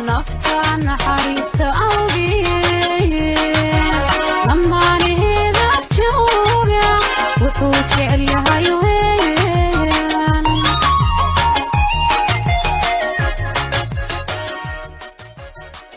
Nafta naxariista awgeed lamaanaheeda jooga wuxuu jecel yahay weeyaan.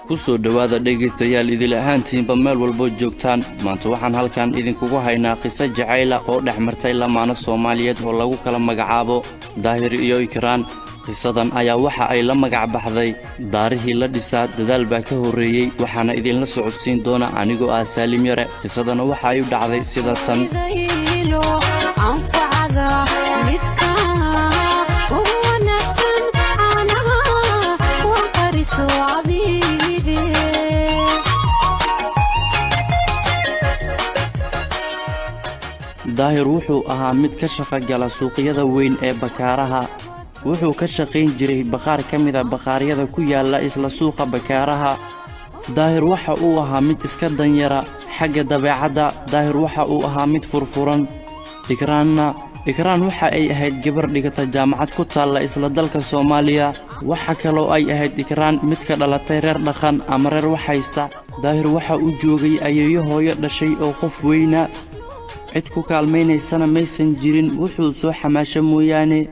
Ku soo dhowaada, dhegaystayaal, idil ahaantiinba meel walboo joogtaan. Maanta waxaan halkan idinkugu haynaa qiso jacayla oo dhex martay lamaano Soomaaliyeed oo lagu kala magacaabo Daahir iyo Ikraan. Qisadan ayaa waxa ay la magac baxday Daarihii la dhisaa dadaal baa ka horreeyey, waxaana idinla socodsiin doona anigoo ah Saalim Yare. Qisadana waxa ay u dhacday sida tan. Idaylo anfacada midka ugu wanaagsan caanaha waan qariso cabiide. Daahir wuxuu ahaa mid ka shaqo gala suuqyada weyn ee Bakaaraha. Wuxuu ka shaqayn jiray bakhaar ka mida bakhaaryada ku yaalla isla suuqa Bakaaraha. Daahir waxa uu ahaa mid iska danyara xagga dabeecadda. Daahir waxa uu ahaa mid furfuran. Ikraanna, Ikraan waxa ay ahayd gabar dhigata jaamacad ku taalla isla dalka Soomaaliya. Waxa kaloo ay ahayd Ikraan mid ka dhalatay reer dhaqan ama reer wax haysta. Daahir waxa uu joogay ayeeyo hooyo dhashay oo qof weyna, cid ku kaalmaynaysana maysan jirin, wuxuu soo xamaasho mooyaane.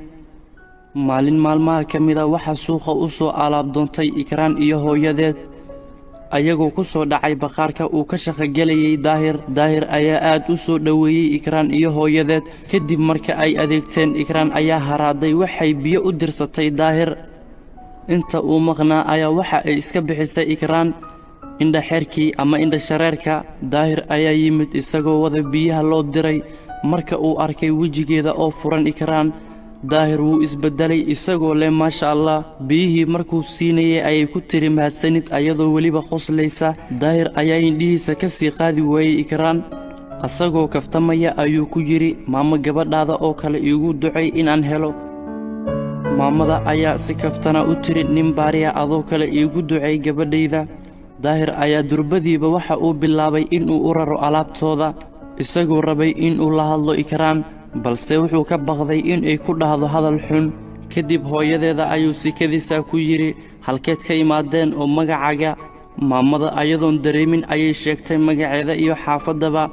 Maalin maalmaha ka mida waxaa suuqa u soo alaab doontay Ikraan iyo hooyadeed, ayagoo ku soo dhacay bakhaarka uu ka shaqogelayay Daahir. Daahir ayaa aad u soo dhoweeyey Ikraan iyo hooyadeed. Kadib marka ay adeegteen, Ikraan ayaa haraaday, waxay biyo u dirsatay Daahir. Inta uu maqnaa ayaa waxa ay iska bixisay Ikraan indhaxeerkii ama indhashareerka. Daahir ayaa yimid isagoo wada biyaha loo diray. Marka uu arkay wejigeeda oo furan Ikraan, Daahir wuu isbedelay, isagoo leh maasha Allah. Biyihii markuu siinayay ayay ku tiri mahadsanid, ayadoo weliba qoslaysa. Daahir ayaa indhihiisa ka sii qaadi waayey Ikraan. Asagoo kaftamaya ayuu ku yidhi, maamo, gabadhaada oo kale iigu ducay inaan helo. Maamada ayaa si kaftana u tiri, nin baariya adoo kale iigu ducay gabadhayda. Daahir ayaa durbadiiba waxa uu bilaabay inuu u raro alaabtooda, isagoo rabay inuu la hadlo Ikraan, balse wuxuu ka baqday inay ku dhahdo hadal xun. Kadib hooyadeeda ayuu sikadiisa ku yidhi, halkeed ka imaadeen oo magacaaga? Maamada ayadoon dareemin ayay sheegtay magaceeda iyo xaafaddaba.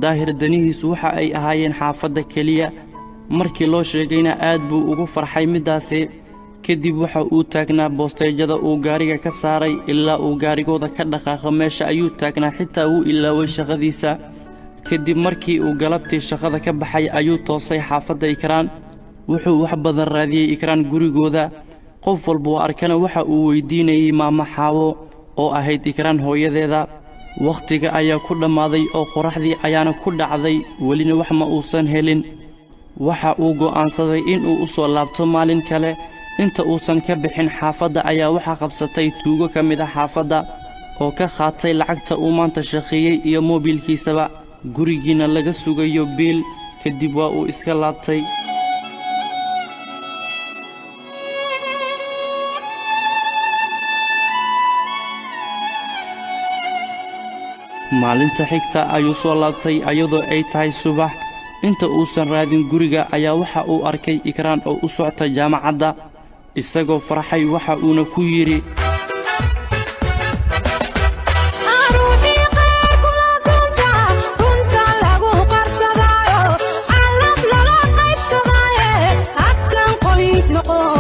Daahir danihiisu waxa ay ahaayeen xaafadda keliya. Markii loo sheegayna aad buu ugu farxay middaasi. Kadib waxa uu taagnaa boosteejada uu gaariga ka saaray ilaa uu gaarigooda ka dhaqaaqo. Meesha ayuu taagnaa, xitaa wuu ilaaway shaqadiisa. Kadib markii uu galabtii shaqada ka baxay ayuu toosay xaafadda Ikraan. Wuxuu wax badan raadiyey Ikraan gurigooda. Qof walbuu arkana waxa uu weydiinayey maamo Xaawo oo ahayd Ikraan hooyadeeda. Wakhtiga ayaa ku dhammaaday oo qoraxdii ayaana ku dhacday, welina wax ma uusan helin. Waxa uu go'aansaday inuu u soo laabto maalin kale. Inta uusan ka bixin xaafadda ayaa waxaa qabsatay tuugo ka mid ah xaafadda oo ka qaatay lacagta uu maanta shaqeeyey iyo moobilkiisaba, gurigiina laga sugayo biil. Kadib waa uu iska laabtay. Maalinta xigta ayuu soo laabtay ayadoo ay tahay subax. Inta uusan raadin guriga ayaa waxa uu arkay Ikraan oo u socta jaamacadda. Isagoo farxay waxa uuna ku yidhi, Ruuxii qaar kula doonta runta lagu qarsadaayo, calaf lala qaybsadaaye, haddan qoys noqon.